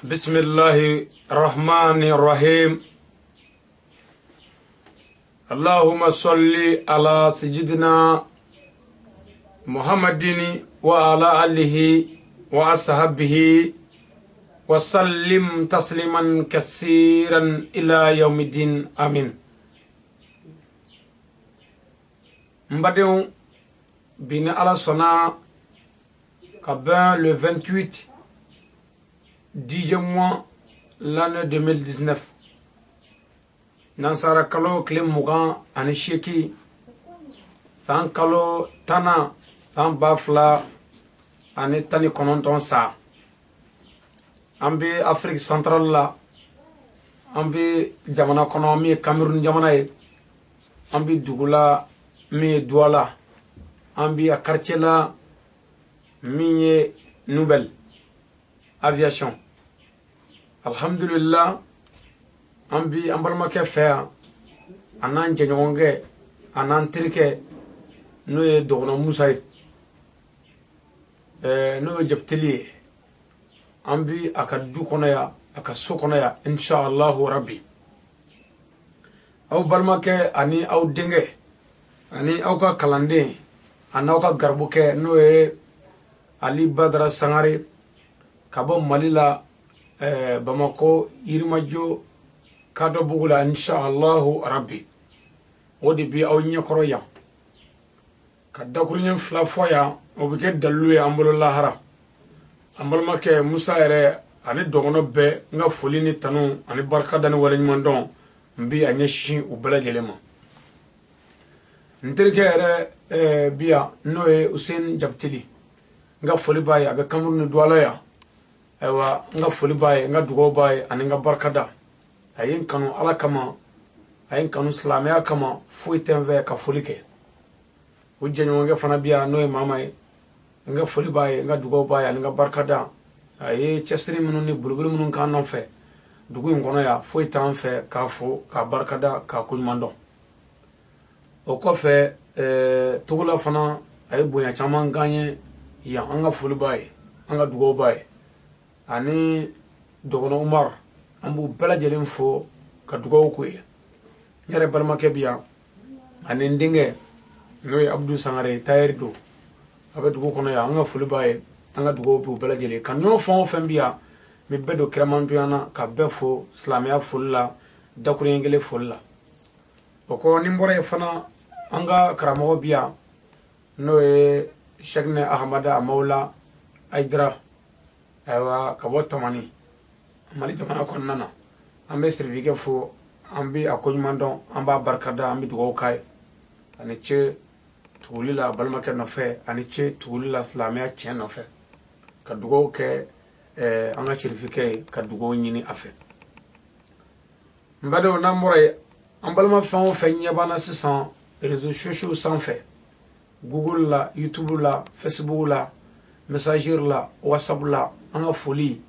بسم الله الرحمن الرحيم. اللهم صل على سيدنا محمد وعلى آله وأصحابه وسلم تسليما كثيرا إلى يوم الدين، آمين. N badenw, bi ni Ala sɔnna ka bɛn le 28 dixième mois l'année 2019, nansara kalo tile 28, san kalo 10nan, san 2019 sa, an bɛ Afrique centrale la, an bɛ jamana kɔnɔ min ye Cameroun jamana ye, an bɛ dugu la min ye Douala, an bɛ a quartier la min ye Nouvelle Aviation. Alhamdulillah, an bi an balimakɛ fɛ yan, a n'an jɛɲɔgɔnkɛ, a n'an terikɛ, n'o ye Dɔgɔnɔ Musa ye, n'o ye Jabiteli ye. An bi a ka du kɔnɔ yan, a ka so kɔnɔ yan, inshallahu rabbi. Aw balimakɛ ani aw denkɛ ani aw ka kalanden ani aw ka garibukɛ, n'o ye Ali Badara Sangare, ka bɔ Mali la, Bamakɔ, Yirimajo, Kadɔbugu la, inshallahu rabbi, o de bi aw ɲɛkɔrɔ yan ka dakuruɲɛ 2 fɔ yan. O bɛ kɛ dalilu ye an bolo lahara. An balimakɛ Musa yɛrɛ ani dɔgɔnɔ bɛɛ, n ka foli ni tanu ani barikada ni waleɲumandɔn, n bi a ɲɛsin u bɛɛ lajɛlen ma. N terikɛ yɛrɛ bi yan, n'o ye Useni Jabiteli, n ka foli b'a ye, a bɛ Cameroun ni Douala yan. Ayiwa, n ka foli b'a ye, n ka dugawu b'a ye ani n ka barikada. A ye n kanu Ala kama, a ye n kanu silamɛya kama, foyi tɛ n fɛ ka foli kɛ. O jɛɲɔgɔnkɛ fana bi yan, n'o ye Mama ye, n ka foli b'a ye, n ka dugawu b'a ye ani n ka barikada. A ye cɛsiri minnu ni boliboli minnu k'an nɔfɛ dugu in kɔnɔ yan, foyi t'an fɛ k'a fo, k'a barikada, k'a koɲuman dɔn. O kɔfɛ, Togola fana, a ye bonya caman k'an ye yan, an ka foli b'a ye, an ka dugawu b'a ye, ani dɔgɔnɔ Umar, an b'u bɛɛ lajɛlen fo ka dugawu k'u ye. N yɛrɛ balimakɛ bi yan ani n denkɛ, n'o ye Abudu Sangare, tayɛri don, a bɛ dugu kɔnɔ yan, an ka foli b'a ye, an ka dugawu b'u bɛɛ lajɛlen ka ɲɔgɔn. Fɛn o fɛn bi yan, n bɛ bɛɛ don kiramantonya na ka bɛɛ fo silamɛya foli la, dakuruɲɛ kelen foli la. O kɔ, ni n bɔra yen fana, an ka karamɔgɔ bi yan, n'o ye Sɛkinɛ Ahamada Amawula Ayidara, ayiwa, ka bɔ Tamani, Mali jamana kɔnɔna na, an bɛ sirifikɛ fo, an bɛ a koɲuman dɔn, an b'a barikada, an bɛ dugawu k'a ye ani ce tuguli la balimakɛ nɔfɛ, ani ce tuguli la silamɛya tiɲɛ nɔfɛ, ka dugawu kɛ an ka sirifikɛ ye, ka dugawu ɲini a fɛ. N badenw, n'an bɔra yen, an balima fɛn o fɛn ɲɛ b'an na sisan réseaux sociaux sanfɛ, Google la, YouTube la, Facebook la, Messenger la, WhatsApp la, an ka foli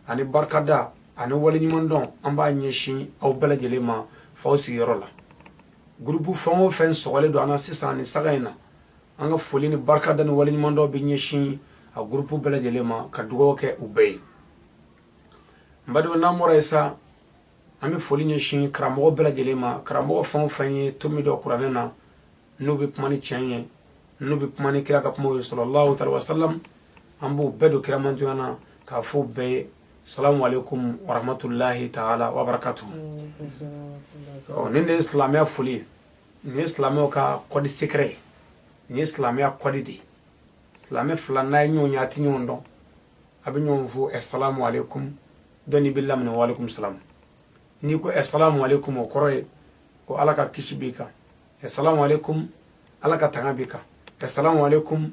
ani barikada ani waleɲumandɔn, an b'a ɲɛsin aw bɛɛ lajɛlen ma f'aw sigiyɔrɔ la. Groupe fɛn o fɛn sɔgɔlen don an na sisan ni saga in na, an ka foli ni barikada ni waleɲumandɔn bɛ ɲɛsin a groupe bɛɛ lajɛlen ma, ka dugawu kɛ u bɛɛ ye. N badenw, n'an bɔra yen sa, an bɛ foli ɲɛsin karamɔgɔ bɛɛ lajɛlen ma. Karamɔgɔ fɛn o fɛn ye tomi dɔ kuranɛ na, n'u bɛ kuma ni tiɲɛ ye, n'u bɛ kuma ni kira ka kumaw ye, sallallahu alaihi wa sallam, an b'u bɛɛ don kiramantonya na k'a fɔ bɛɛ ye salamu alaikum warahmatullahi taala wa barakatuhu. Nin de ye silamɛya foli ye, nin ye silamɛw ka code secret ye, nin ye silamɛya code de ye. Silamɛ fila n'a ye ɲɔgɔn ye, a tɛ ɲɔgɔn dɔn, a bɛ ɲɔgɔn fo assalamu alaikum. Dɔnni bɛ laminɛ wa alaikum salam. N'i ko assalamu alaikum, o kɔrɔ ye ko Ala ka kisi b'i kan, assalamu alaikum, Ala ka tanga b'i kan, assalamu alaikum,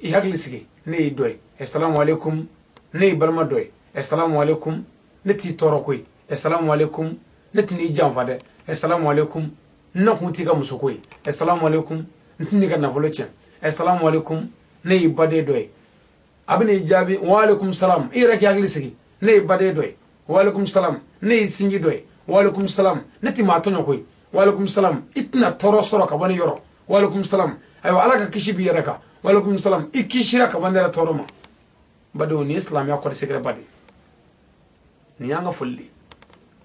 i hakili sigi, ne y'i dɔ ye, assalamu alaikum, ne y'i balima dɔ ye, assalamu alaikum, ne t'i tɔɔrɔ koyi, assalamu alaikum, ne tɛn'i janfa dɛ, assalamu alaikum, ne kun t'i ka muso ko ye, assalamu alaikum, n tɛn'i ka nafolo tiɲɛ, assalamu alaikum, ne y'i baden dɔ ye. A bɛ n'i jaabi wa alaikum salam, i yɛrɛ k'i hakili sigi, ne y'i baden dɔ ye, wa alaikum salam, ne y'i sinji dɔ ye, wa alaikum salam, ne tɛ maa tɔɲɔ koyi, wa alaikum salam, i tɛna tɔɔrɔ sɔrɔ ka bɔ ne yɔrɔ, wa alaikum salam, ayiwa, Ala ka kisi b'i yɛrɛ kan, wa alaikum salam, i kisira ka bɔ ne yɛrɛ tɔɔrɔ ma. Badenw, nin ye silamɛya code secret ba de ye. Nin y'an ka foli de ye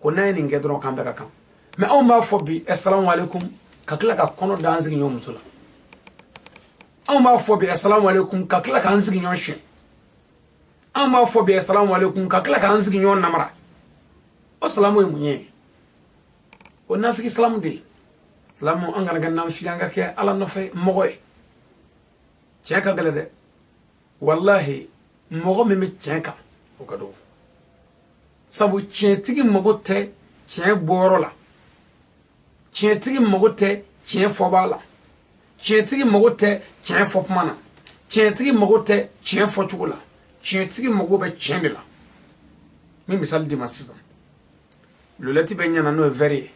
ko n'an ye nin kɛ dɔrɔn, k'an bɛɛ ka kan. Mɛ anw b'a fɔ bi assalamu alaikum, ka tila ka kɔnɔ da an sigiɲɔgɔn muso la. Anw b'a fɔ bi assalamu alaikum, ka tila k'an sigiɲɔgɔn suɲɛ. Anw b'a fɔ bi assalamu alaikum, ka tila k'an sigiɲɔgɔn namara. O salamu ye mun ye? O nafigi salamu de ye. Salamu, an kana kɛ nafigi, an ka kɛ Ala nɔfɛ mɔgɔ ye. Tiɲɛ ka gɛlɛn dɛ, walahi. Mɔgɔ min bɛ tiɲɛ kan, o ka dɔgɔ, sabu tiɲɛtigi mago tɛ tiɲɛ bɔyɔrɔ la, tiɲɛtigi mago tɛ tiɲɛ fɔbaa la, tiɲɛtigi mago tɛ tiɲɛ fɔ kuma na, tiɲɛtigi mago tɛ tiɲɛ fɔcogo la. Tiɲɛtigi mago bɛ tiɲɛ de la. N bɛ misali d'i ma sisan. Lunette bɛ ɲɛna, n'o ye verre ye.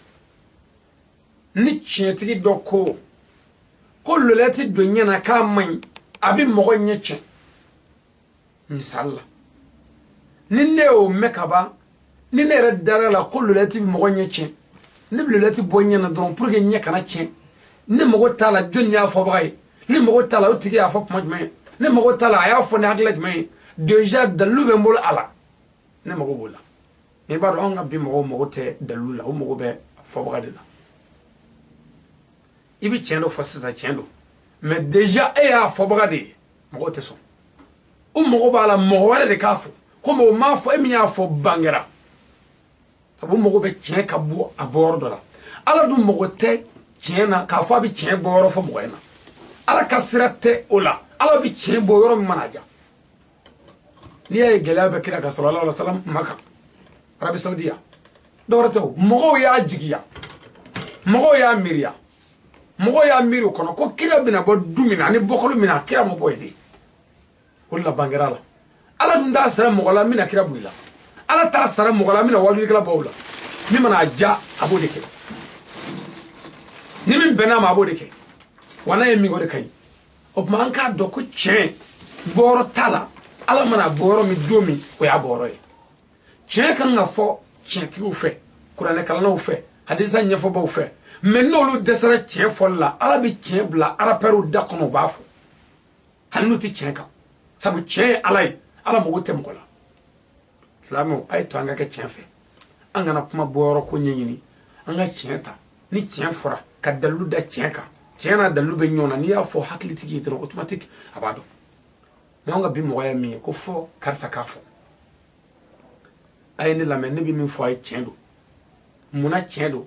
Ni tiɲɛtigi dɔ ko ko lunette don ɲɛna k'a man ɲi, a bɛ mɔgɔ ɲɛ tiɲɛ, misali la, ni ne y'o mɛn ka ban, ni ne yɛrɛ dara la ko lunette bɛ mɔgɔ ɲɛ tiɲɛ, ne bɛ lunette bɔ ɲɛ na dɔrɔn pour que ɲɛ kana tiɲɛ. Ne mago t'a la jɔnni y'a fɔbaga ye, ne mago t'a la o tigi y'a fɔ kuma jumɛn ye, ne mago t'a la a y'a fɔ ni hakilila jumɛn ye. Déjà dalilu bɛ n bolo a la, ne mago b'o la. I b'a dɔn, anw ka bi mɔgɔw mago tɛ dalilu la, o mago bɛ fɔbaga de la. I bɛ tiɲɛ dɔ fɔ sisan, tiɲɛ don, mais déjà e y'a fɔbaga de ye, mɔgɔw tɛ sɔn. O mago b'a la mɔgɔ wɛrɛ de k'a fɔ, komi o m'a fɔ, e min y'a fɔ bangera. O mago bɛ tiɲɛ ka bɔ a bɔyɔrɔ dɔ la. Ala dun mago tɛ tiɲɛ na k'a fɔ a bɛ tiɲɛ bɔyɔrɔ fɔ mɔgɔ ɲɛna. Ala ka sira tɛ o la. Ala bɛ tiɲɛ bɔ yɔrɔ min mana ja. N'i y'a ye gɛlɛya bɛ kira ka sɔrɔ ala salam Maka, Arabi Saudiya, dɔwɛrɛ tɛ o. Mɔgɔw y'a jigiya, mɔgɔw y'a miiriya, mɔgɔw y'a miiri o kɔnɔ ko kira bɛna bɔ du min na ani bɔkolo min na, kira ma bɔ yen de. O de la bangera la. Ala dun t'a sara mɔgɔ la min na kira bɔ i la. Ala t'a sara mɔgɔ la min na wajulikɛla bɔ o la. Min mana a ja, a b'o de kɛ. Ni min bɛn'a ma, a b'o de kɛ. Wa n'a ye min kɛ, o de ka ɲi. O tuma, an k'a dɔn ko tiɲɛ bɔyɔrɔ t'a la. Ala mana bɔ yɔrɔ min don min, o y'a bɔyɔrɔ ye. Tiɲɛ kan ka fɔ tiɲɛtigiw fɛ, kuranɛkalannaw fɛ, hadisa ɲɛfɔbaw fɛ. Mɛ n'olu dɛsɛra tiɲɛ fɔli la, Ala bɛ tiɲɛ bila arapɛriw da kɔnɔ, u b'a fɔ hali n'u tɛ tiɲɛ kan, sabu tiɲɛ ye Ala ye. Ala mago tɛ mɔgɔ la. Silamɛw, a ye to an ka kɛ tiɲɛ fɛ. An kana kuma bɔyɔrɔ ko ɲɛɲini, an ka tiɲɛ ta. Ni tiɲɛ fɔra, ka dalilu da tiɲɛ kan, tiɲɛ n'a dalilu bɛ ɲɔgɔn na. N'i y'a fɔ hakilitigi ye dɔrɔn, automatique a b'a dɔn. Mɛ anw ka bi mɔgɔya ye min ye, ko fɔ karisa k'a fɔ. A ye ne lamɛn, ne bɛ min fɔ a ye, tiɲɛ don. Munna tiɲɛ don?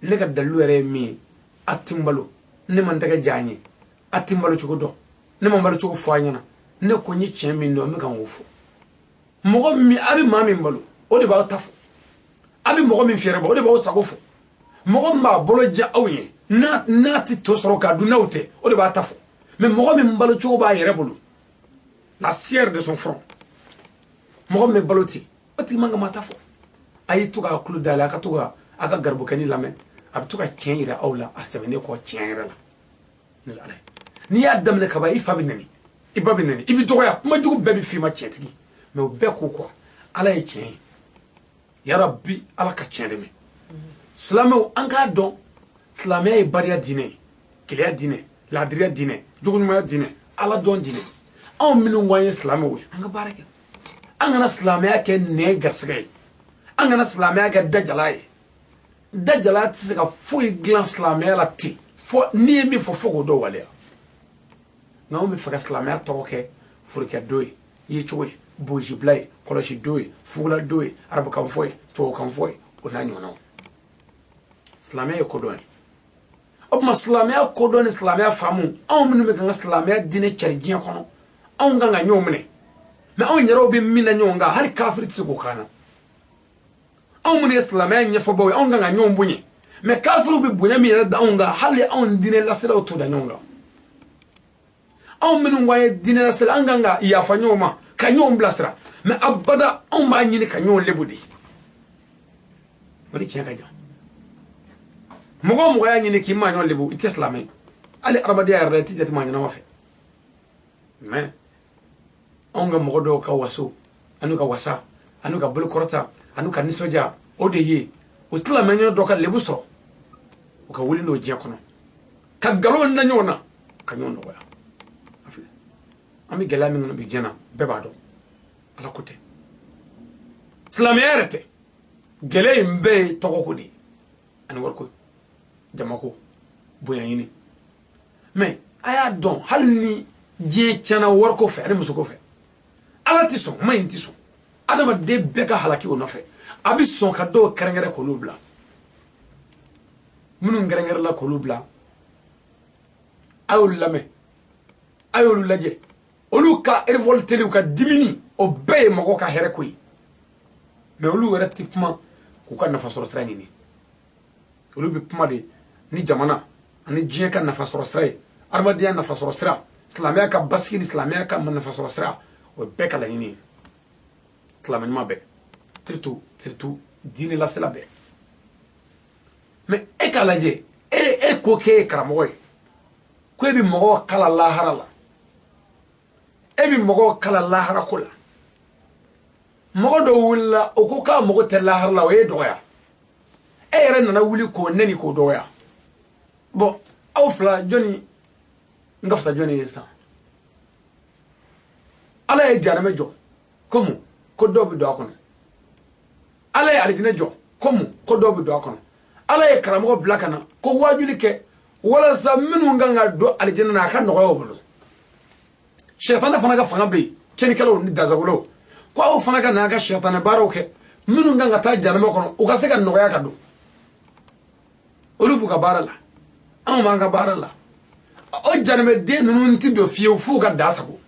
Ne ka dalilu yɛrɛ ye min ye, a ti n balo, ne ma n tɛgɛ diya n ye, a ti n balo cogo dɔn, ne ma n balo cogo fɔ a ɲɛna. Ne ko n ye tiɲɛ min dɔn, n bɛ ka k'o fɔ. Mɔgɔ min a bɛ maa min balo, o de b'aw ta fɔ. A bɛ mɔgɔ min fɛɛrɛ bɔ, o de b'aw sago fɔ. Mɔgɔ min b'a bolo diya aw ye, n'a tɛ to sɔrɔ k'a dun n'aw tɛ, o de b'a ta fɔ. Mɛ mɔgɔ min balo cogo b'a yɛrɛ bolo, la sueur de son front, mɔgɔ min bɛ balo ten, o tigi man ka maa ta fɔ. A ye to k'a tulo dayɛlɛ, a ka to ka a ka garibukɛni lamɛn, a bɛ to ka tiɲɛ yira aw la, a sɛbɛnnen kɔ tiɲɛ yɛrɛ la. Ni Ala ye, n'i y'a daminɛ kaban, i fa bɛ nɛni, i ba bɛ nɛni, i bɛ dɔgɔya, kuma jugu bɛɛ bɛ f'i ma tiɲɛtigi. Mɛ o bɛɛ ko quoi, Ala ye tiɲɛ ye. Yarabi, Ala ka tiɲɛ dɛmɛ. Silamɛw, an k'a dɔn, silamɛya ye bariya diinɛ ye, keleya diinɛ, laadiriya diinɛ, jogoɲumanya diinɛ, Ala dɔn diinɛ. Anw minnu ko an ye silamɛw ye, an ka baara kɛ. An kana silamɛya kɛ nɛn garisɛgɛ ye, an kana silamɛya kɛ dajala ye. Dajala tɛ se ka foyi dilan silamɛya la ten. Fɔ n'i ye min fɔ, fo k'o dɔw waleya. Nka anw bɛ fɛ ka silamɛya tɔgɔ kɛ forokɛ dɔ ye, ye cogo ye, bozibila ye, kɔlɔsi do ye, fugula do ye, arabukan fɔ ye, tubabukan fɔ ye, o n'a ɲɔgɔnnaw. Silamɛya ye kodɔn ye. O tuma, silamɛya kodɔn ni silamɛya faamu, anw minnu bɛ kan ka silamɛya diinɛ cari diɲɛ kɔnɔ, anw kan ka ɲɔgɔn minɛ. Mɛ anw yɛrɛw bɛ min na ɲɔgɔn kan, hali kafiri tɛ se k'o kan na. Anw minnu ye silamɛya ɲɛfɔbaw ye, anw kan ka ɲɔgɔn bonya. Mɛ kafiriw bɛ bonya min yɛrɛ da anw kan, hali anw diinɛ laselaw t'o da ɲɔgɔn kan. Anw minnu ko an ye diinɛ lasela, an kan ka yafa ɲɔgɔn ma, ka ɲɔgɔn bilasira. Mɛ abada, anw b'a ɲini ka ɲɔgɔn lebu de. O ni tiɲɛ ka jan. Mɔgɔ o mɔgɔ y'a ɲini k'i maa ɲɔgɔn lebu, i tɛ silamɛ. Hali adamadenya yɛrɛ la, i tɛ jate maa ɲɛnama fɛ. Mɛ anw ka mɔgɔ dɔw ka waso, an'u ka wasa, an'u ka bolokɔrɔta, an'u ka nisɔndiya, o de ye o silamɛ dɔ ka lebu sɔrɔ, o ka wuli n'o diɲɛ kɔnɔ, ka nkalon da ɲɔgɔn na, ka ɲɔgɔn nɔgɔya. An bɛ gɛlɛya min kɔnɔ bi diɲɛ na, bɛɛ b'a dɔn, Ala ko tɛ. Silamɛya yɛrɛ tɛ. Gɛlɛya in bɛɛ ye tɔgɔko de ye ani wariko, jamako, bonya ɲini. Mais a y'a dɔn, hali ni diɲɛ tiɲɛna wariko fɛ ani musoko fɛ, Ala tɛ sɔn, ma in tɛ sɔn adamaden bɛɛ ka halaki o nɔfɛ. A bɛ sɔn ka dɔw kɛrɛnkɛrɛn k'olu bila. Minnu kɛrɛnkɛrɛnla k'olu bila, a y'olu lamɛn, a y'olu lajɛ, olu ka révolter, u ka dimini, o bɛɛ ye mɔgɔw ka hɛrɛ ko ye. Mais olu yɛrɛ tɛ kuma k'u ka nafa sɔrɔ sira ɲini. Olu bɛ kuma de ni jamana ani diɲɛ ka nafa sɔrɔ sira ye, adamadenya nafa sɔrɔ sira, silamɛya ka basigi ni silamɛya ka nafa sɔrɔ sira, o bɛɛ ka laɲini ye. Silamɛ ɲuman bɛɛ, surtout surtout diinɛ lasela bɛɛ. Mais e k'a lajɛ, e ko k'e ye karamɔgɔ ye, ko e bɛ mɔgɔw kala lahara la, e bɛ mɔgɔw kala lahara ko la. Mɔgɔ dɔ wulila, o ko k'a mago tɛ lahara la, o ye dɔgɔya. E yɛrɛ nana wuli k'o nɛni, k'o dɔgɔya. Bon, aw fila, jɔnni n ka fisa jɔnni ye sisan? Ala ye jahanamɛ jɔ komu ko dɔw bɛ don a kɔnɔ. Ala ye alijinɛ jɔ komu ko dɔw bɛ don a kɔnɔ. Ala ye karamɔgɔ bila ka na ko waajuli kɛ walasa minnu kan ka don alijinɛ na, a ka nɔgɔya o bolo. Sɛtanɛ fana ka fanga bɛ yen, tiɲɛnikɛlaw ni dansagolew ko aw fana ka na ka sɛtanɛ baaraw kɛ, minnu kan ka taa jahanamɛ kɔnɔ, u ka se ka nɔgɔya ka don. Olu b'u ka baara la, anw b'an ka baara la. O jahanamɛden ninnu ti don fiyewu f'u ka da sago.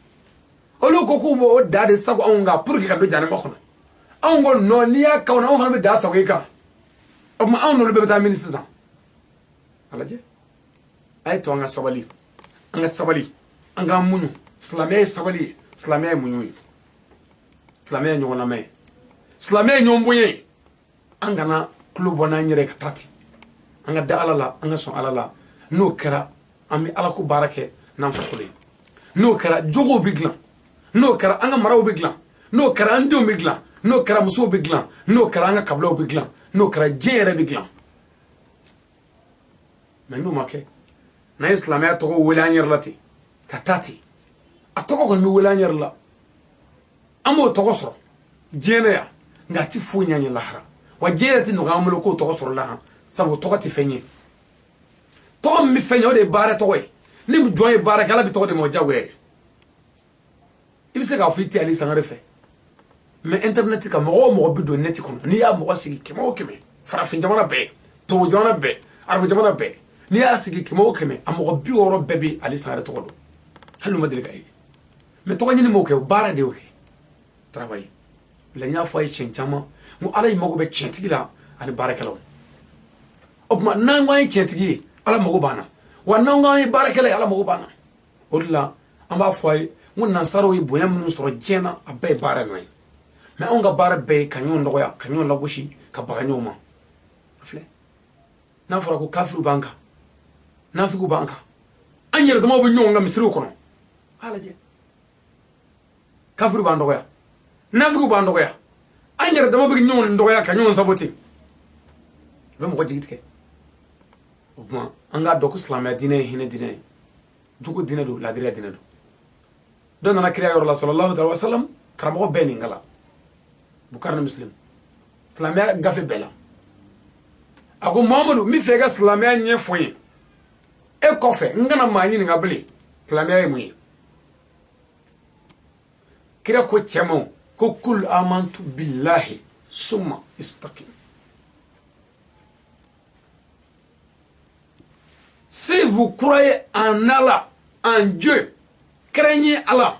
Olu ko k'u b'o da de sago anw kan pour que ka don jahanamɛ kɔnɔ. Anw ko non, n'i y'a k'anw na, anw fana bɛ da sago i kan. O tuma, anw n'olu bɛɛ bɛ taa mini sisan? A lajɛ, a ye to an ka sabali, an ka sabali, an k'an muɲu. Silamɛya ye sabali ye, silamɛya ye muɲu ye, silamɛya ye ɲɔgɔn lamɛn ye, silamɛya ye ɲɔgɔn bonya ye. An kana tulo bɔ n'an yɛrɛ ka taa ten. An ka da Ala la, an ka sɔn Ala la. N'o kɛra, an bɛ Ala ko baara kɛ n'an farikolo ye. N'o kɛra, jogow bɛ dilan. N'o kɛra, an ka maraw bɛ dilan. N'o kɛra, an denw bɛ dilan. N'o kɛra, musow bɛ dilan. N'o kɛra, an ka kabilaw bɛ dilan. N'o kɛra, diɲɛ yɛrɛ bɛ dilan. Mais n'o ma kɛ, n'an ye silamɛya tɔgɔ wele an yɛrɛ la ten ka taa ten, a tɔgɔ kɔni bɛ wele an yɛrɛ la, an b'o tɔgɔ sɔrɔ diɲɛ na yan, nka a ti foyi ɲɛ lahara. Wa diɲɛ yɛrɛ tɛ nɔgɔya an bolo k'o tɔgɔ sɔrɔ lahan, sabu tɔgɔ tɛ fɛn ye. Tɔgɔ min bɛ fɛn ye, o de ye baara tɔgɔ ye. Ni jɔn ye baara kɛ, Ala bɛ tɔgɔ de ma, o diyagoya ye. I bɛ se k'a fɔ i tɛ Ali Sangare fɛ, mais internet kan, mɔgɔ o mɔgɔ bɛ don net kɔnɔ, n'i y'a mɔgɔ sigi 100 o 100, farafin jamana bɛɛ, tubabu jamana bɛɛ, arabu jamana bɛɛ, n'i y'a sigi 100 o 100, a mɔgɔ 60 bɛɛ bɛ Ali Sangare tɔgɔ dɔn, hali n'u ma deli ka ye. Mais tɔgɔ ɲini m'o kɛ, baara de y'o kɛ, travail la. N y'a fɔ a ye siɲɛ caman n ko Ala y'i mago bɛ tiɲɛtigi la ani baarakɛlaw. O tuma, n'an ko an ye tiɲɛtigi ye, Ala mago b'an na. Wa n'an ko an ye baarakɛla ye, Ala mago b'an na. O de la, an b'a fɔ a ye n ko nansaraw ye bonya minnu sɔrɔ diɲɛ na, a bɛɛ ye baara nɔ ye. Mais anw ka baara bɛɛ ye ka ɲɔgɔn dɔgɔya, ka ɲɔgɔn lagosi, ka baga ɲɔgɔn ma. A filɛ, n'a fɔra ko kafiriw b'an kan, nafigiw b'an kan, an yɛrɛ damaw bɛ ɲɔgɔn kan misiriw kɔnɔ. A lajɛ, kafiriw b'an dɔgɔya, nafigiw b'an dɔgɔya, an yɛrɛ dama bɛ ɲɔgɔn dɔgɔya ka ɲɔgɔn saboter. A bɛ mɔgɔ jigi tigɛ. O tuma, an k'a dɔn ko silamɛya diinɛ ye hinɛ diinɛ ye, jogo diinɛ don, ladiriya diinɛ don. Dɔ nana kira yɔrɔ la, sallallahu alaihi wa sallam. Karamɔgɔ bɛɛ nin kala, Bukari ni Muslim, silamɛya gafe bɛɛ la. A ko: Muhamadu, n bɛ fɛ i ka silamɛya ɲɛfɔ n ye. E kɔfɛ, n kana maa ɲininka bilen silamɛya ye mun ye. Kira ko cɛ ma ko: kul amantu billahi summa istaqim. Si vous croyez en Allah, en Dieu, craignez Allah.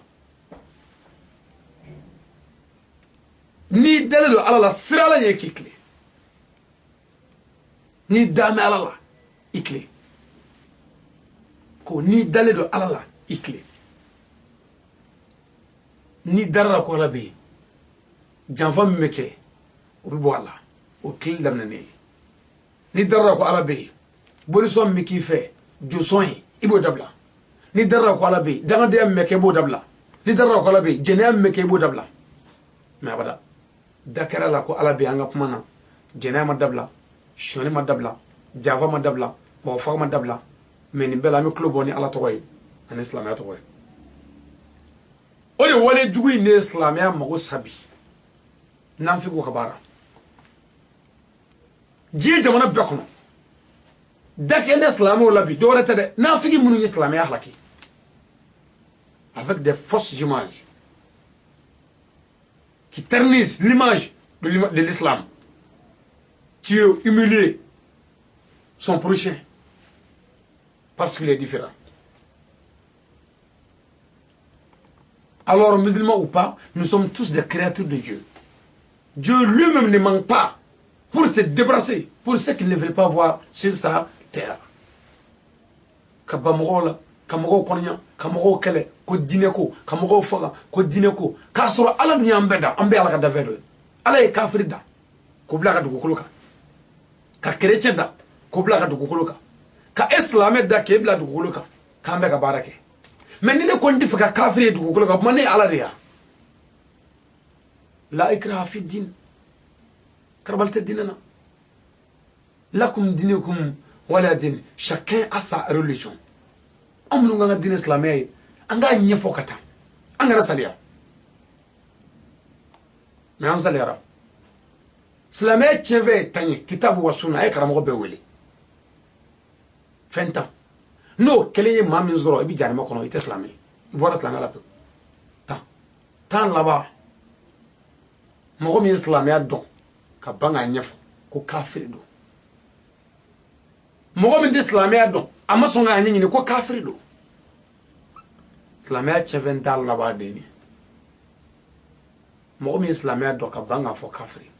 N'i dalen don Ala la, sira Ala ɲɛ k'i tilen. N'i damɛ Ala la, i tilen. Ko n'i dalen don Ala la, i tilen. N'i dara la ko Ala bɛ yen, janfa min bɛ kɛ, o bɛ bɔ a la, o tile daminɛnen ye. N'i dara la ko Ala bɛ yen, bolisɔn min bɛ k'i fɛ, josɔn ye, i b'o dabila. N'i dara la ko Ala bɛ yen, dangadenya min bɛ kɛ, i b'o dabila. N'i dara la ko Ala bɛ yen, jɛnɛya min bɛ kɛ, i b'o dabila. Mais abada, da kɛra la ko Ala bɛ an ka kuma na, jɛnɛya ma dabila, sonyani ma dabila, janfa ma dabila, mɔgɔ faga ma dabila. Mais nin bɛɛ la, an bɛ tulo bɔ ni Ala tɔgɔ ye ani silamɛya tɔgɔ ye. O de wale jugu in de ye silamɛya mago sa bi. Nafigiw ka baara diɲɛ jamana bɛɛ kɔnɔ, dakɛ ne silamɛw la bi, dɔwɛrɛ tɛ dɛ, nafigi minnu ye silamɛya halaki avec des fausses images qui ternissent l'image de l'islam. Tu es humilié son prochain parce qu'il est différent. Alors, musulmans ou pas, nous sommes tous des créatures de Dieu. Dieu lui-même ne manque pas pour se débarrasser, pour ceux qui ne veulent pas voir sur sa terre. Ka ban mɔgɔw la, ka mɔgɔw kɔnɔɲa, ka mɔgɔw kɛlɛ ko diinɛ ko, ka mɔgɔw faga ko diinɛ ko, k'a sɔrɔ Ala dun y'an bɛɛ da, an bɛɛ Ala ka dafɛ dɔ ye. Ala ye kafiri da k'o bila a ka dugukolo kan, ka kerecɛn da k'o bila a ka dugukolo kan, ka e silamɛ da k'e bila dugukolo kan, k'an bɛɛ ka baara kɛ. Mais ni ne ko n tɛ fɛ ka kafiri ye dugukolo kan, o tuma ne ye Ala de ya. La ikraha fi din, karabali tɛ diinɛ na. Lakum dinukum wala din, chacun a sa religion. An minnu k'an ka diinɛ silamɛya ye, an k'a ɲɛfɔ ka taa, an kana saliya. Mais an saliyara. Silamɛya tiɲɛfɛn ye tan ye, kitabu wa sunna. A ye karamɔgɔ bɛɛ wele, fɛn tan n'o kelen ye maa min sɔrɔ, i bɛ jahanama kɔnɔ, i tɛ silamɛ ye, i bɔra silamɛya la pewu. Tan tan laban, mɔgɔ min ye silamɛya dɔn ka ban k'a ɲɛfɔ ko kafiri don, mɔgɔ min tɛ silamɛya dɔn, a ma sɔn k'a ɲɛɲini ko kafiri don. Silamɛya tiɲɛfɛn t'a laban de ye mɔgɔ min ye silamɛya dɔn ka ban k'a fɔ kafiri.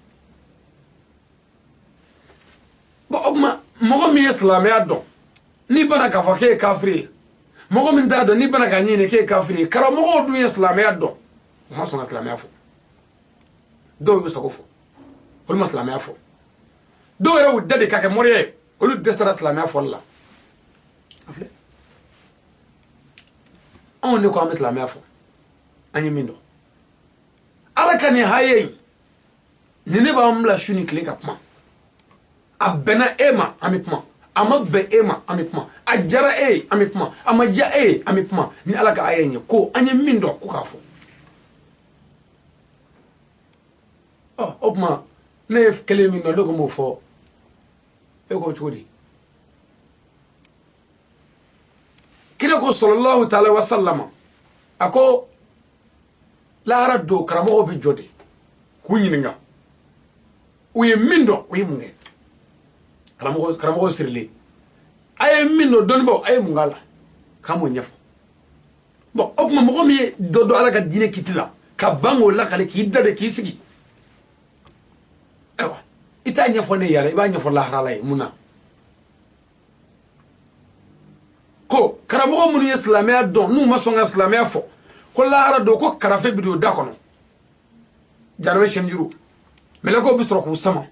Bon, o tuma mɔgɔ min ye silamɛya dɔn, n'i bana k'a fɔ k'e ye kafiri ye, mɔgɔ min t'a dɔn, n'i bana k'a ɲini k'e ye kafiri ye. Karamɔgɔw dun ye silamɛya dɔn, u ma sɔn ka silamɛya fɔ. Dɔw y'u sago fɔ, olu ma silamɛya fɔ. Dɔw yɛrɛ y'u da de ka kɛ moriya ye, olu dɛsɛra silamɛya fɔli la. A filɛ, anw de ko an bɛ silamɛya fɔ, an ye min dɔn. Ala ka nin haye in nin ne b'an bila su ni tile ka kuma. A bɛnna e ma, an bɛ kuma. A ma bɛn e ma, an bɛ kuma. A diyara e ye, an bɛ kuma. A ma diya e ye, an bɛ kuma. Ni Ala ka aya in ye ko an ye min dɔn ko k'a fɔ. Ɔ, o tuma ne ye kelen min dɔn, ne ko m'o fɔ, e ko cogo di? Kira ko sallallahu taala wa sallama, a ko lahara don karamɔgɔw bɛ jɔ de k'u ɲininka u ye min dɔn, u ye mun kɛ. Karamɔgɔw sirilen, a ye min dɔn, dɔnnibaaw, a ye mun k'a la, k'an b'o ɲɛfɔ. Bon, o tuma mɔgɔ min ye dɔ dɔn Ala ka diinɛ kiti la ka ban k'o lakale, k'i da de k'i sigi, ayiwa, i t'a ɲɛfɔ ne yɛrɛ, i b'a ɲɛfɔ lahara la ye mun na? Ko karamɔgɔ minnu ye silamɛya dɔn, n'u ma sɔn ka silamɛya fɔ, ko lahara don ko karafe bɛ don da kɔnɔ, janamɛ sɛnjuru mɛlɛkɛw bɛ sɔrɔ k'u sama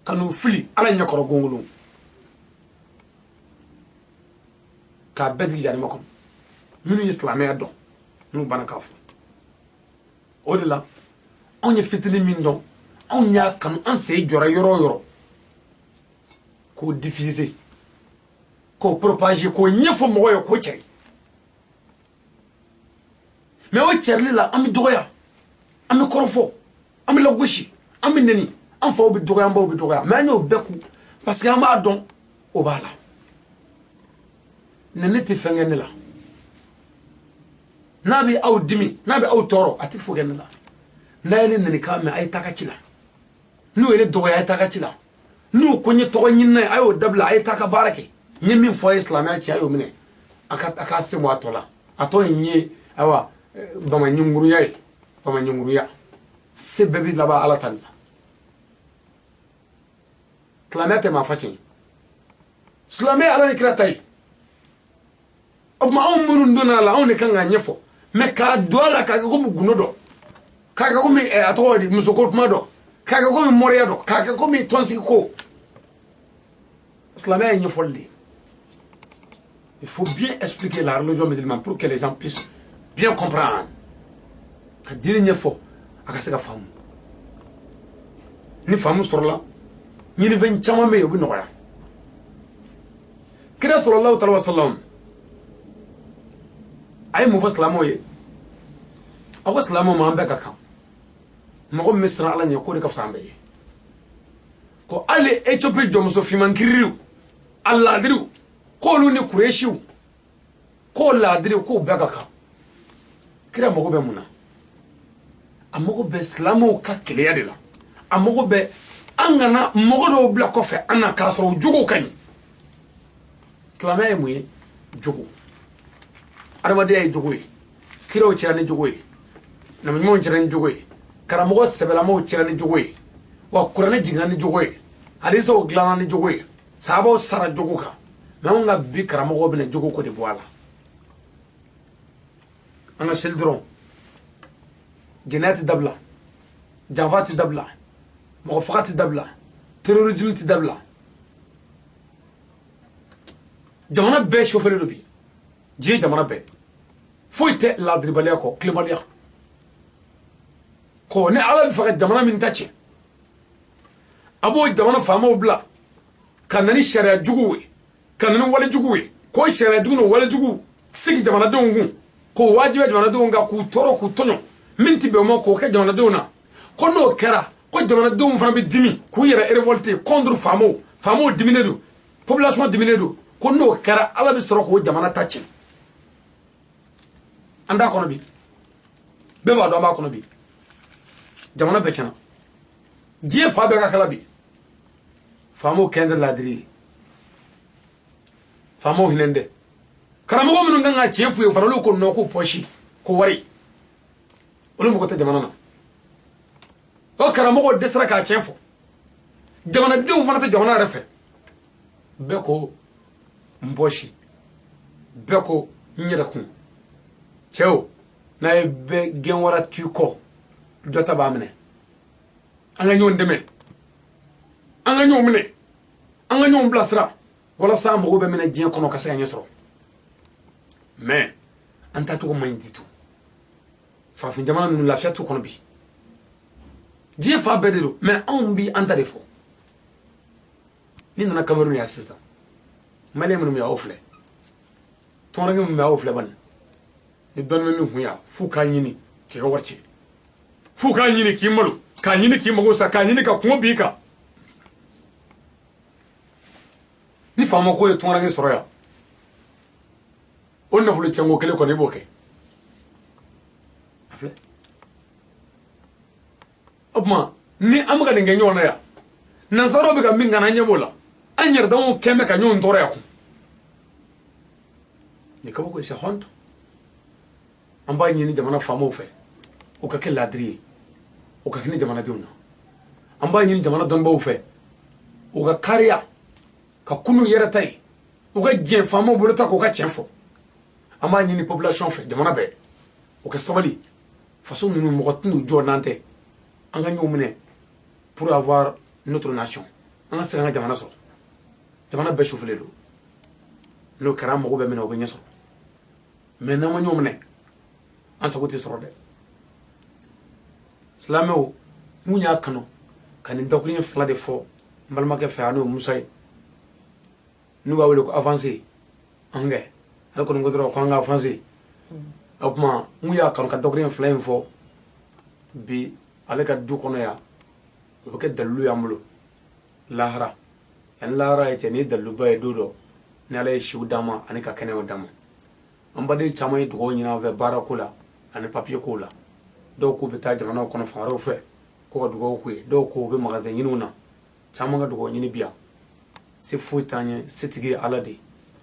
ka n'u fili Ala ɲɛkɔrɔ gongolon, k'a bɛɛ digi janamɛ kɔnɔ. Minnu ye silamɛya dɔn, n'u banna k'a fɔ. O de la anw ye fitinin min dɔn, anw y'a kanu, an sen jɔra yɔrɔ o yɔrɔ k'o diffuser, k'o propager, k'o ɲɛfɔ mɔgɔw ye, k'o cɛri. Mais o cɛrili la, an bɛ dɔgɔya, an bɛ kɔrɔfɔ, an bɛ lagosi, an bɛ neni, an faw bɛ dɔgɔya, an baw bɛ dɔgɔya. Mais an y'o bɛɛ kun parce que an b'a dɔn o b'a la. Nɛni tɛ fɛn kɛ ne la. N'a bɛ aw dimi, n'a bɛ aw tɔɔrɔ, a tɛ foyi kɛ ne la. N'a ye ne nɛni k'a mɛn, a ye taa ka ci la. N'u ye ne dɔgɔya, a ye taa ka ci la. N'u ko n ye tɔgɔ ɲinina ye, a y'o dabila, a ye taa ka baara kɛ. N ye min fɔ a ye silamɛya cɛ, a y'o minɛ, a ka sen bɔ a tɔ la. A tɔ in ye ayiwa bama ɲunguruya ye, bama ɲunguruya. Se bɛɛ bɛ laban Ala ta de la. Silamɛya tɛ maa fa tiɲɛ, silamɛya Ala ni kira ta ye. O tuma anw minnu donna a la, anw de kan k'a ɲɛfɔ. Mais k'a don a la k'a kɛ komi gundo dɔ, k'a kɛ komi a tɔgɔ di, musoko kuma dɔ, k'a kɛ komi moriya dɔ, k'a kɛ komi tɔnsigi ko. Silamɛya ye ɲɛfɔli de ye. Il faut bien expliquer la religion musulmane pour que les gens puissent bien comprendre. Ka diinɛ ɲɛfɔ, a ka se ka faamu. Ni faamu sɔrɔla, ɲinifɛn caman bɛ yen, o bɛ nɔgɔya. Kira sallallahu alaihi wa sallam a ye mun fɔ silamɛw ye? A ko silamɛw ma, an bɛɛ ka kan. Mɔgɔ min bɛ siran Ala ɲɛ, k'o de ka fisa an bɛɛ ye. Ko hali Ethiopie jɔnmuso finman kiririw, a laadiriw, k'olu ni Kuresiw, k'o laadiriw, k'o bɛɛ ka kan. Kira mago bɛ mun na? A mago bɛ silamɛw ka keleya de la. A mago bɛ an kana mɔgɔ dɔw bila kɔfɛ an na k'a sɔrɔ u jogow ka ɲi. Silamɛya ye mun ye? Jogo. Adamadenya ye jogo ye. Kiraw cira ni jogo ye, nabi ɲumanw cira ni jogo ye, karamɔgɔ sɛbɛlamaw cira ni jogo ye, wa kuranɛ jiginna ni jogo ye, hadisaw dilanna ni jogo ye, sahabaw sara jogo kan. Mɛ anw ka bi karamɔgɔw bɛna jogo ko de bɔ a la. An ka seli dɔrɔn, jɛnɛya tɛ dabila, janfa tɛ dabila, mɔgɔ faga tɛ dabila, terrorisme tɛ dabila. Jamana bɛɛ sofɛlen don bi, diɲɛ jamana bɛɛ. Foyi tɛ laadiribaliya kɔ, tilenbaliya kɔ. Ni Ala bɛ fɛ ka jamana min ta tiɲɛ, a b'o jamana faamaw bila ka na ni sariya juguw ye, ka na ni wale juguw ye, k'o sariya jugu n'o wale jugu sigi jamanadenw kun, k'o wajibiya jamanadenw kan, k'u tɔɔrɔ, k'u tɔɲɔ, min ti bɛn o ma, k'o kɛ jamanadenw na. Ko n'o kɛra, ko jamanadenw fana bɛ dimi k'u yɛrɛ révolter contre faamaw. Faamaw diminen don, population diminen don. Ko n'o kɛra, Ala bɛ sɔrɔ k'o jamana ta tiɲɛ. An t'a kɔnɔ bi, bɛɛ b'a dɔn an b'a kɔnɔ bi. Jamana bɛɛ tiɲɛna, diɲɛ fa bɛɛ ka kala bi. Faamaw kɛn tɛ laadiri ye, faamaw hinɛ tɛ. Karamɔgɔ minnu kan ka tiɲɛ f'u ye fana, olu ko nɔ, k'u pɔsi ko wari, olu mago tɛ jamana na. O karamɔgɔw dɛsɛra k'a tiɲɛ fɔ, jamanadenw fana tɛ jamana yɛrɛ fɛ. Bɛɛ ko n pɔsi, bɛɛ ko n yɛrɛ kun. Cɛw, n'a ye bɛɛ gɛn wara tu kɔ, dɔ ta b'a minɛ. An ka ɲɔgɔn dɛmɛ, an ka ɲɔgɔn minɛ, an ka ɲɔgɔn bilasira, walasa an mago bɛ minɛ diɲɛ kɔnɔ ka se ka ɲɛ sɔrɔ. Mɛ an taacogo man ɲi du. Farafin jamana ninnu, lafiya t'u kɔnɔ bi. Diɲɛ fa bɛɛ de don, mɛ anw bi an ta de fɔ. Ni nana Cameroun yan sisan, Malien minnu bɛ yan, aw filɛ. Tɔnrɔnkɛ minnu bɛ, aw filɛ. Bani ni dɔnni bɛ min kun yan, f'u k'a ɲini k'i ka wari cɛ, f'u k'a ɲini k'i malo, k'a ɲini k'i mago sa, k'a ɲini ka kungo b'i kan. Ni faama ko ye tɔnrɔnkɛ sɔrɔ yan, o nafolo cɛnko kelen kɔni, i b'o kɛ. A filɛ, o tuma ni an bɛ ka nin kɛ ɲɔgɔn na yan, nansaraw bɛ ka min k'an na, an ɲɛ b'o la. An yɛrɛ damaw kɛn bɛ ka ɲɔgɔn tɔɔrɔ yan kun. Nin kabako, c'est honte. An b'a ɲini jamana faamaw fɛ, o ka kɛ laadiri ye, o ka hinɛ jamanadenw na. An b'a ɲini jamana dɔnnibaw fɛ, u ka kariya ka kunu yɛrɛ ta ye, u ka jɛn faamaw bolo ta k'u ka tiɲɛ fɔ. An b'a ɲini population fɛ, jamana bɛɛ, u ka sabali. Faso ninnu, mɔgɔ tɛn'u jɔ n'an tɛ. An ka ɲɔgɔn minɛ pour avoir notre nation, an ka se k'an ka jamana sɔrɔ. Jamana bɛɛ sufalen don. N'o kɛra, an mago bɛ min na, o bɛ ɲɛ sɔrɔ. Mɛ n'an ma ɲɔgɔn minɛ, an sago tɛ sɔrɔ dɛ. Silamɛw, mun y'a kanu ka nin dakuruɲɛ fila de fɔ n balimakɛ fɛ, a n'o Musa ye, n'u b'a wele ko avancé. An kɛ ale kɔni ko dɔrɔn ko an ka avancé. O tuma, mun y'a kanu ka dakuruɲɛ fila in fɔ bi ale ka du kɔnɔ yan, o bɛ kɛ dalilu y'an bolo lahara. Yanni lahara ye cɛ, nin ye daliluba ye don dɔ, ni Ala ye siw d'an ma ani ka kɛnɛyaw d'an ma. An baden caman ye dugawu ɲini an fɛ baarako la ani papiye ko la. Dɔw k'u bɛ taa jamanaw kɔnɔ fan wɛrɛw fɛ ko ka dugawu k'u ye, dɔw ko u bɛ magasin ɲiniw na. Caman ka dugawu ɲini bi yan. Se foyi t'an ye, setigi ye Ala de ye.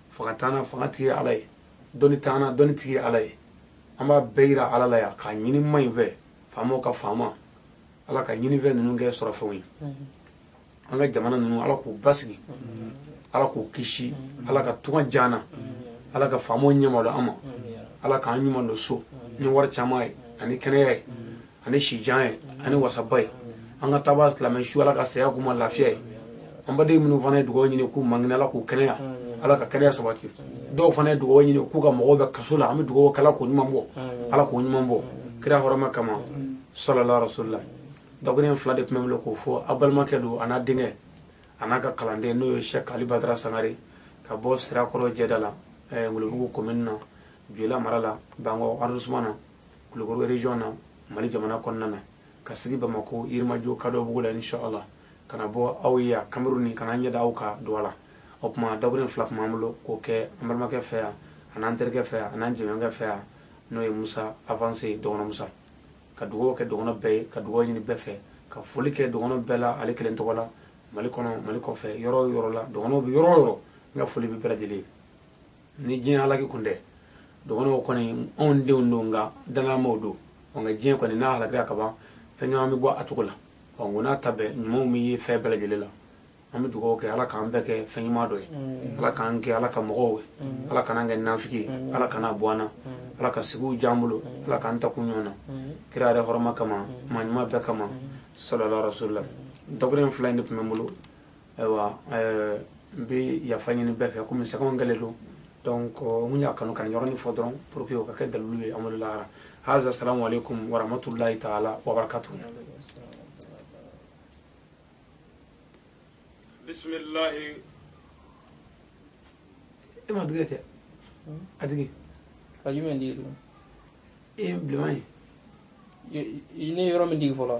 Fanga t'an na, fanga tigi ye Ala ye. Dɔnni t'an na, dɔnni tigi ye Ala ye. An b'a bɛɛ yira Ala la yan k'a ɲini ma in fɛ, faamaw ka faama, Ala ka ɲinifɛn ninnu kɛ sɔrɔ fɛnw ye. An ka jamana ninnu, Ala k'u basigi, Ala k'u kisi, Ala ka tunga jana, Ala ka faamaw ɲɛma don an ma, Ala k'an ɲuman don so ni wari caman ye, ani kɛnɛya ye, ani sijan ye, ani wasaba ye. An ka taaba silamɛ su, Ala ka saya k'u ma lafiya ye. An baden minnu fana ye dugawu ɲini k'u mankɛnɛ, Ala k'u kɛnɛya, Ala ka kɛnɛya sabati. Dɔw fana ye dugawu ɲini k'u ka mɔgɔw bɛ kaso la, an bɛ dugawu kɛ, Ala k'o ɲuman bɔ, Ala k'o ɲuman bɔ kira hɔrɔma kama, sallallahu rasulillah. Dakuruɲɛ fila de tun bɛ n bolo k'o fɔ. A balimakɛ don, a n'a denkɛ, a n'a ka kalanden, n'o ye Cheikh Ali Badara Sangare, ka bɔ Sirakɔrɔ jɛda la, Ngolobugu commune na, Joyila mara la, Bankɔ arrondissement na, Kulukoro région na, Mali jamana kɔnɔna na. Ka sigi Bamako Yirimajɔ Kadɔbugu la, inshallah, ka na bɔ aw ye yan Cameroun, ka na ɲɛda aw ka Douala. O tuma dakuruɲɛ 2 tun b'an bolo k'o kɛ an balimakɛ fɛ yan, a n'an terikɛ fɛ yan, a n'an jɛɲɔgɔnkɛ fɛ yan, n'o ye Musa Avancé, dɔgɔnɔ Musa. Ka dugawu kɛ dɔgɔnɔ bɛɛ ye, ka dugawu ɲini bɛɛ fɛ, ka foli kɛ dɔgɔnɔ bɛɛ la, ale kelen tɔgɔ la, Mali kɔnɔ, Mali kɔfɛ, yɔrɔ o yɔrɔ la dɔgɔnɔw bɛ, yɔrɔ o yɔrɔ, n ka foli bɛ bɛɛ lajɛlen ye. Ni diɲɛ halaki kun tɛ, dɔgɔnɔw kɔni anw denw don, nka danayamaw don. Nka diɲɛ kɔni n'a halakira ka ban, fɛn caman bɛ bɔ a cogo la. Ɔ nko n'a ta bɛɛ, ɲumanw bɛ ye fɛn bɛɛ lajɛlen la. An bɛ dugawu kɛ, Ala k'an bɛɛ kɛ fɛn ɲuman dɔ ye, Ala k'an kɛ Ala ka mɔgɔw ye, Ala kan'an kɛ nafigi ye, Ala kana bɔ an na, Ala ka sigiw diya an bolo, Ala k'an ta kun ɲɔgɔn na kira yɛrɛ hɔrɔma kama, maa ɲuman bɛɛ kama, sallallahu rasulillah. Dakuruɲɛ 2 in de tun bɛ n bolo. Ayiwa, n bɛ yafa ɲini bɛɛ fɛ, komi sɛgɛnw kɛlen don. Donc n kun y'a kanu ka nin yɔrɔnin fɔ dɔrɔn pour que o ka kɛ dalilu ye an bolo lahara. Haza, salamu alaikum wa rahmatullahi ta'ala wa barakatuh. Bisimilahi. E ma digi cɛ a digi. Ka jumɛn digi tugun? E bilenman ye. Ne yɔrɔ min digi fɔlɔ.